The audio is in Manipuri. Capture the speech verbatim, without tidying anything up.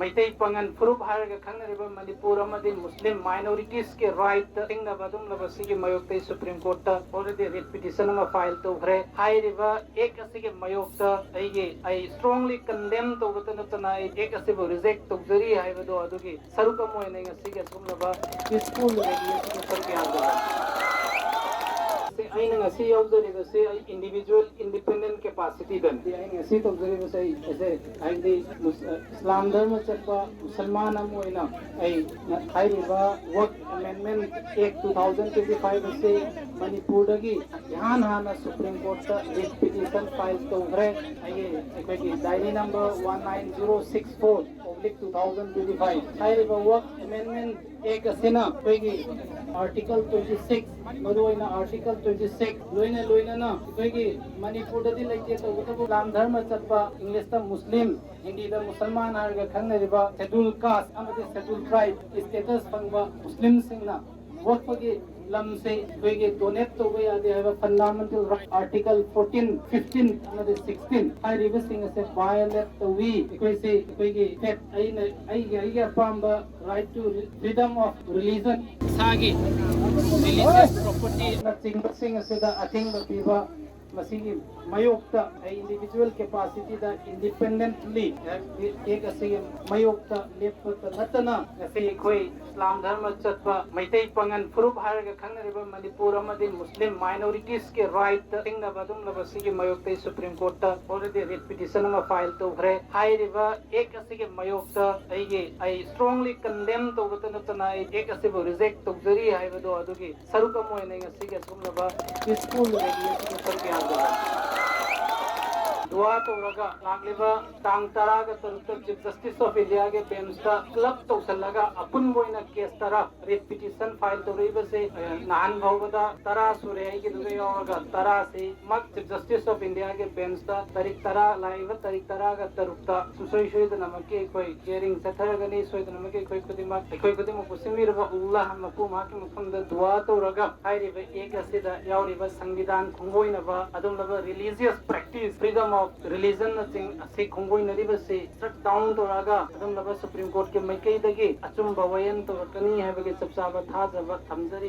ꯃꯩꯇꯩ ꯄꯥꯉꯟ ꯐꯨꯔꯨꯞ ꯍꯥꯏꯔꯒ ꯈꯪꯅꯔꯤꯕ ꯃꯅꯤꯄꯨꯔ ꯑꯃꯗꯤ ꯃꯨꯁꯂꯤꯝ ꯃꯥꯏꯅꯣꯔꯤꯇꯤꯁꯀꯤ ꯔꯥꯏꯠꯇ ꯊꯤꯡꯅꯕ ꯑꯗꯨꯒꯨꯝꯂꯕ ꯁꯤꯒꯤ ꯃꯥꯌꯣꯛꯇ ꯑꯩ ꯁꯨꯄ꯭ꯔꯤꯝ ꯀꯣꯔꯠꯇ ꯑꯣꯜꯔꯦꯗꯤ ꯔꯤꯠ ꯄꯤꯇꯤꯁꯟ ꯑꯃ ꯐꯥꯏꯜ ꯇꯧꯈ꯭ꯔꯦ꯫ ꯍꯥꯏꯔꯤꯕ ꯑꯦꯛ ꯑꯁꯤꯒꯤ ꯃꯥꯌꯣꯛꯇ ꯑꯩꯒꯤ ꯑꯩ ꯁ꯭ꯇꯔꯣꯡꯂꯤ ꯀꯟꯗꯦꯝ ꯇꯧꯕꯇ ꯅꯠꯇꯅ ꯑꯩ ꯑꯦꯛ ꯑꯁꯤꯕꯨ ꯔꯤꯖꯦꯛ ꯇꯧꯖꯔꯤ ꯍꯥꯏꯕꯗꯣ ꯑꯗꯨꯒꯤ ꯁꯔꯨꯛ ꯑꯃ ꯑꯣꯏꯅ ꯉꯁꯤꯒꯤ ꯑꯁꯤꯒꯨꯝꯂꯕ ꯄꯤꯁꯐꯨꯜ ꯔꯦꯂꯤ ꯑꯁꯤꯗ ꯁꯔꯨꯛ ꯌꯥꯖꯕꯅꯤ꯫ ꯑꯩꯅ ꯉꯁꯤ ꯌꯥꯎꯖꯔꯤꯕꯁꯤ ꯑꯩ ꯏꯟꯗꯤꯕꯤꯖꯨꯋꯦꯜ ꯏꯟꯗꯤꯄꯦꯟꯗꯦꯟ ꯀꯦꯄꯥꯁꯤꯇꯤꯗꯅꯤ꯫ ꯑꯩꯅ ꯉꯁꯤ ꯇꯧꯖꯔꯤꯕꯁꯦ ꯑꯩ ꯑꯁꯦ ꯍꯥꯏꯕꯗꯤ ꯃꯨꯁ-, ꯏꯁꯂꯥꯝ ꯙꯔꯃ ꯆꯠꯄ ꯃꯨꯁꯜꯃꯥꯟ ꯑꯃ ꯑꯣꯏꯅ ꯑꯩ ꯍꯥꯏꯔꯤꯕ ꯋꯛꯐ amendment act two thousand twenty five ꯑꯁꯤ ꯃꯅꯤꯄꯨꯔꯗꯒꯤ ꯏꯍꯥꯟ ꯍꯥꯟꯅ ꯁꯨꯄ꯭ꯔꯤꯝ ꯀꯣꯔꯠꯇ ꯔꯤꯠ ꯄꯤꯇꯤꯁꯟ ꯐꯥꯏꯜ ꯇꯧꯈ꯭ꯔꯦ꯫ ꯑꯩꯒꯤ, ꯑꯩꯈꯣꯏꯒꯤ diary number one nine zero six four oblique two thousand twenty five. ꯍꯥꯏꯔꯤꯕ ꯋꯛꯐ ꯑꯦꯃꯦꯟꯗꯃꯦꯟꯠ ꯑꯦꯛ ꯑꯁꯤꯅ ꯑꯩꯈꯣꯏꯒꯤ ꯑꯥꯔꯇꯤꯀꯜ ꯇ꯭ꯋꯦꯟꯇꯤ ꯁꯤꯛꯁ, ꯃꯔꯨꯑꯣꯏꯅ ꯑꯥꯔꯇꯤꯀꯜ ꯇ꯭ꯋꯦꯟꯇꯤ ꯁꯤꯛꯁ, ꯂꯣꯏꯅ ꯂꯣꯏꯅꯅ ꯑꯩꯈꯣꯏꯒꯤ ꯃꯅꯤꯄꯨꯔꯗꯗꯤ ꯂꯩꯇꯦ, ꯇꯧꯕꯇꯕꯨ ꯏꯁꯂꯥꯝ ꯙꯔꯃ ꯆꯠꯄ, ꯏꯪꯂꯤꯁꯇ ꯃꯨꯁꯂꯤꯝ, ꯍꯤꯟꯗꯤꯗ ꯃꯨꯁꯜꯃꯥꯟ ꯍꯥꯏꯔꯒ ꯈꯪꯅꯔꯤꯕ ꯁꯦꯗꯨꯜ ꯀꯥꯁ ꯑꯃꯗꯤ ꯁꯦꯗꯨꯜ ꯇ꯭ꯔꯥꯏꯕ ꯏꯁꯇꯦꯇꯁ ꯐꯪꯕ ꯃꯨꯁꯂꯤꯝꯁꯤꯡꯅ ꯋꯛꯐꯒꯤ ꯂꯝꯁꯦ ꯑꯩꯈꯣꯏꯒꯤ ꯗꯣꯅꯦꯠ ꯇꯧꯕ ꯌꯥꯗꯦ ꯍꯥꯏꯕ fundamental right article fourteen, fifteen ꯑꯃꯗꯤ ꯁꯤꯛꯁꯇꯤꯟ ꯍꯥꯏꯔꯤꯕꯁꯤꯡ ꯑꯁꯦ ꯚꯥꯏꯑꯣꯂꯦꯠ ꯇꯧꯏ꯫ ꯑꯩꯈꯣꯏꯁꯦ ꯑꯩꯈꯣꯏꯒꯤ ꯐꯦꯠ, ꯑꯩꯅ ꯑꯩꯒꯤ, ꯑꯩꯒꯤ ꯑꯄꯥꯝꯕ right to freedom of religion, ꯏꯁꯥꯒꯤ religious property ꯅꯆꯤꯡꯕꯁꯤꯡ ꯑꯁꯤꯗ ꯑꯊꯤꯡꯕ ꯄꯤꯕ, ꯃꯁꯤꯒꯤ ꯃꯥꯌꯣꯛꯇ ꯑꯩ ꯏꯟꯗꯤꯕꯤꯖꯨꯋꯦꯜ ꯀꯦꯄꯥꯁꯤꯇꯤꯗ ꯏꯟꯗꯤꯄꯦꯟꯗꯦꯟꯠꯂꯤ ꯑꯦꯛ ꯑꯁꯤꯒꯤ ꯃꯥꯌꯣꯛꯇ ꯂꯦꯞꯄꯗ ꯅꯠꯇꯅ ꯉꯁꯤ ꯑꯩꯈꯣꯏ ꯏꯁꯂꯥꯝ ꯙꯔꯃ ꯆꯠꯄ ꯃꯩꯇꯩ ꯄꯥꯉꯟ ꯐꯨꯔꯨꯞ ꯍꯥꯏꯔꯒ ꯈꯪꯅꯔꯤꯕ ꯃꯅꯤꯄꯨꯔ ꯑꯃꯗꯤ ꯃꯨꯁꯂꯤꯝ ꯃꯥꯏꯅꯣꯔꯤꯇꯤꯁꯀꯤ ꯔꯥꯏꯠꯇ ꯊꯤꯡꯅꯕ ꯑꯗꯨꯒꯨꯝꯂꯕ ꯁꯤꯒꯤ ꯃꯥꯌꯣꯛꯇ ꯑꯩ ꯁꯨꯄ꯭ꯔꯤꯝ ꯀꯣꯔꯠꯇ ꯑꯣꯜꯔꯦꯗꯤ ꯔꯤꯠ ꯄꯤꯇꯤꯁꯟ ꯑꯃ ꯐꯥꯏꯜ ꯇꯧꯈ꯭ꯔꯦ꯫ ꯍꯥꯏꯔꯤꯕ ꯑꯦꯛ ꯑꯁꯤꯒꯤ ꯃꯥꯌꯣꯛꯇ ꯑꯩꯒꯤ, ꯑꯩ ꯁ꯭ꯇꯔꯣꯡꯂꯤ ꯀꯟꯗꯦꯝ ꯇꯧꯕꯇ ꯅꯠꯇꯅ ꯑꯩ ꯑꯦꯛ ꯑꯁꯤꯕꯨ ꯔꯤꯖꯦꯛ ꯇꯧꯖꯔꯤ ꯍꯥꯏꯕꯗꯣ ꯑꯗꯨꯒꯤ ꯁꯔꯨꯛ ꯑꯃ ꯑꯣꯏꯅ ꯉꯁꯤꯒꯤ ꯑꯁꯤꯒꯨꯝꯂꯕ ꯄꯤꯁꯐꯨꯜ ꯔꯦꯂꯤ ꯑꯁꯤꯗ ꯁꯔꯨꯛ ꯌꯥꯖꯕꯅꯤ꯫ ꯗꯨꯋꯥ ꯇꯧꯔꯒ ꯂꯥꯛꯂꯤꯕ ꯇꯥꯡ ꯇꯔꯥꯒ ꯇꯔꯨꯛꯇ ꯆꯤꯐ ꯖꯁꯇꯤꯁ ꯑꯣꯐ ꯏꯟꯗꯤꯌꯥꯒꯤ ꯕꯦꯟꯁꯇ ꯀ꯭ꯂꯕ ꯇꯧꯁꯤꯜꯂꯒ ꯑꯄꯨꯟꯕ ꯑꯣꯏꯅ ꯀꯦꯁ ꯇꯔꯥ ꯔꯤꯠ ꯄꯤꯇꯤꯁꯟ ꯐꯥꯏꯜ ꯇꯧꯔꯛꯏꯕꯁꯦ, ꯑ, ꯅꯍꯥꯟ ꯐꯥꯎꯕꯗ ꯇꯔꯥ ꯁꯨꯔꯦ, ꯑꯩꯒꯤꯗꯨꯒ ꯌꯥꯎꯔꯒ ꯇꯔꯥꯁꯤ ꯃꯛ ꯆꯤꯐ ꯖꯁꯇꯤꯁ ꯑꯣꯐ ꯏꯟꯗꯤꯌꯥꯒꯤ ꯕꯦꯟꯁꯇ ꯇꯥꯔꯤꯛ ꯇꯔꯥ, ꯂꯥꯛꯏꯕ ꯇꯥꯔꯤꯛ ꯇꯔꯥꯒ ꯇꯔꯨꯛꯇ ꯁꯨꯡꯁꯣꯏ ꯁꯣꯏꯗꯅꯃꯛꯀꯤ ꯑꯩꯈꯣꯏ ꯍꯤꯌꯔꯤꯡ ꯆꯠꯊꯔꯒꯅꯤ꯫ ꯁꯣꯏꯗꯅꯃꯛꯀꯤ ꯑꯩꯈꯣꯏ ꯈꯨꯗꯤꯡꯃꯛ, ꯑꯩꯈꯣꯏ ꯈꯨꯗꯤꯡꯃꯛꯄꯨ ꯁꯤꯟꯕꯤꯔꯕ ꯑꯜꯂꯥꯍ ꯃꯄꯨ ꯃꯍꯥꯛꯀꯤ ꯃꯐꯝꯗ ꯗꯨꯋꯥ ꯇꯧꯔꯒ ꯍꯥꯏꯔꯤꯕ ꯑꯦꯛ ꯑꯁꯤꯗ ꯌꯥꯎꯔꯤꯕ ꯁꯪꯕꯤꯙꯥꯟ ꯈꯣꯡꯒꯣꯏꯅꯕ ꯑꯗꯨꯒꯨꯝꯂꯕ ꯔꯤꯂꯤꯖꯤꯌꯁ ꯄ꯭ꯔꯦꯛꯇꯤꯁ, ꯐ꯭ꯔꯤꯗꯝ ꯑꯣꯐ ꯔꯤꯂꯤꯖꯟꯅꯆꯤꯡ ꯑꯁꯤ ꯈꯣꯡꯒꯣꯏꯅꯔꯤꯕꯁꯤ ꯁ꯭ꯇ꯭ꯔꯛ ꯗꯥꯎꯟ ꯇꯧꯔꯛꯑꯒ ꯑꯗꯨꯝꯂꯕ ꯁꯨꯄ꯭ꯔꯤꯝ ꯀꯣꯔꯠꯀꯤ ꯃꯥꯏꯀꯩꯗꯒꯤ ꯑꯆꯨꯝꯕ ꯋꯥꯌꯦꯜ ꯇꯧꯔꯛꯀꯅꯤ ꯍꯥꯏꯕꯒꯤ ꯆꯞ ꯆꯥꯕ ꯊꯥꯖꯕ ꯊꯝꯖꯔꯤ꯫